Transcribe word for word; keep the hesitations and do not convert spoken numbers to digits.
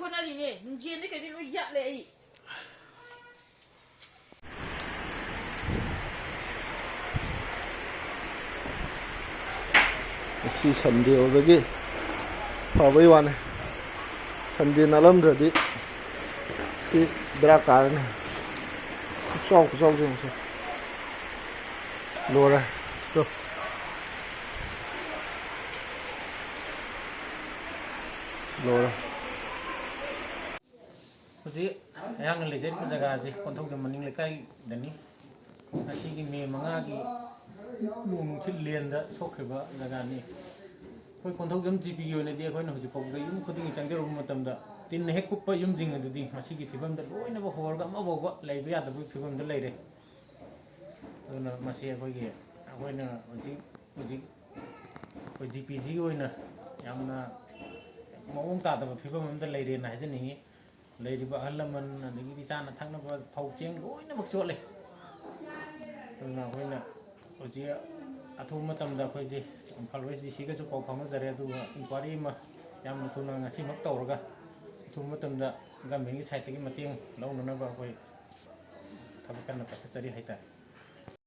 ꯍꯣꯠꯅꯔꯤꯅꯦ, ꯅꯨꯡꯖꯦꯟꯗꯤ ꯀꯩꯗꯤ ꯂꯣꯏ ꯌꯥꯠꯂꯦ ꯑꯩ꯫ ꯉꯁꯤ ꯁꯟꯗꯦ ꯑꯣꯏꯕꯒꯤ ꯐꯕꯩ ꯋꯥꯅꯤ꯫ ꯁꯟꯗꯦ ꯅꯠꯂꯝꯗ꯭ꯔꯗꯤ ꯁꯤ ꯕꯦꯔꯥ ꯀꯥꯔꯅꯤ꯫ ꯈꯨꯆꯥꯎ ꯈꯨꯆꯥꯎꯁꯦ ꯌꯦꯡꯉꯨꯁꯦ꯫ ꯂꯣꯏꯔꯦ꯫ ꯇꯨ꯫ ꯂꯣꯏꯔꯦ꯫ ꯍꯧꯖꯤꯛ ꯑꯩꯍꯥꯛꯅ ꯂꯩꯖꯔꯤꯕ ꯖꯒꯥꯁꯤ ꯀꯣꯟꯊꯧꯖꯝ ꯃꯅꯤꯡ ꯂꯩꯀꯥꯏꯗꯅꯤ꯫ ꯉꯁꯤꯒꯤ ꯃꯦ ꯃꯉꯥꯒꯤ ꯅꯣꯡ ꯅꯨꯡꯁꯤꯠ ꯂꯦꯟꯗ ꯁꯣꯛꯈꯤꯕ ꯖꯒꯥꯅꯤ꯫ ꯑꯩꯈꯣꯏ ꯀꯣꯟꯊꯧꯖꯝ ꯖꯤ ꯄꯤꯒꯤ ꯑꯣꯏꯅꯗꯤ ꯑꯩꯈꯣꯏꯅ ꯍꯧꯖꯤꯛ ꯐꯥꯎꯕꯗ ꯌꯨꯝ ꯈꯨꯗꯤꯡꯒꯤ ꯆꯪꯖꯔꯨꯕ ꯃꯇꯝꯗ ꯇꯤꯟꯅ ꯍꯦꯛ ꯀꯨꯞꯄ ꯌꯨꯝꯁꯤꯡ ꯑꯗꯨꯗꯤ ꯉꯁꯤꯒꯤ ꯐꯤꯕꯝꯗ ꯂꯣꯏꯅꯃꯛ ꯍꯣꯔꯒ ꯑꯃꯐꯥꯎꯕ ꯂꯩꯕ ꯌꯥꯗꯕꯒꯤ ꯐꯤꯕꯝꯗ ꯂꯩꯔꯦ꯫ ꯑꯗꯨꯅ ꯃꯁꯤ ꯑꯩꯈꯣꯏꯒꯤ, ꯑꯩꯈꯣꯏꯅ ꯍꯧꯖꯤꯛ, ꯍꯧꯖꯤꯛ ꯑꯩꯈꯣꯏ ꯖꯤ ꯄꯤ ꯖꯤꯒꯤ ꯑꯣꯏꯅ ꯌꯥꯝꯅ ꯃꯑꯣꯡ ꯇꯥꯗꯕ ꯐꯤꯕꯝ ꯑꯃꯗ ꯂꯩꯔꯦꯅ ꯍꯥꯏꯖꯅꯤꯡꯉꯤ꯫ ꯂꯩꯔꯤꯕ ꯑꯍꯜ ꯂꯃꯟ, ꯑꯗꯒꯤꯗꯤ ꯆꯥꯅ ꯊꯛꯅꯕ ꯐꯧ ꯆꯦꯡ ꯂꯣꯏꯅꯃꯛ ꯆꯣꯠꯂꯦ꯫ ꯑꯗꯨꯅ ꯑꯩꯈꯣꯏꯅ ꯍꯧꯖꯤꯛ ꯑꯊꯨꯕ ꯃꯇꯝꯗ ꯑꯩꯈꯣꯏꯁꯦ ꯏꯝꯐꯥꯜ ꯋꯦꯁ ꯗꯤ ꯁꯤꯒꯁꯨ ꯄꯥꯎ ꯐꯥꯎꯅꯖꯔꯦ, ꯑꯗꯨꯒ ꯏꯟꯀ꯭ꯋꯥꯔꯤ ꯑꯃ ꯌꯥꯝꯅ ꯊꯨꯅ ꯉꯁꯤꯃꯛ ꯇꯧꯔꯒ ꯑꯊꯨꯕ ꯃꯇꯝꯗ ꯒꯃꯦꯟꯒꯤ ꯁꯥꯏꯠꯇꯒꯤ ꯃꯇꯦꯡ ꯂꯧꯅꯅꯕ ꯑꯩꯈꯣꯏ ꯊꯕꯛ ꯀꯟꯅ ꯄꯥꯏꯈꯠꯆꯔꯤ ꯍꯥꯏꯇꯥꯔꯦ꯫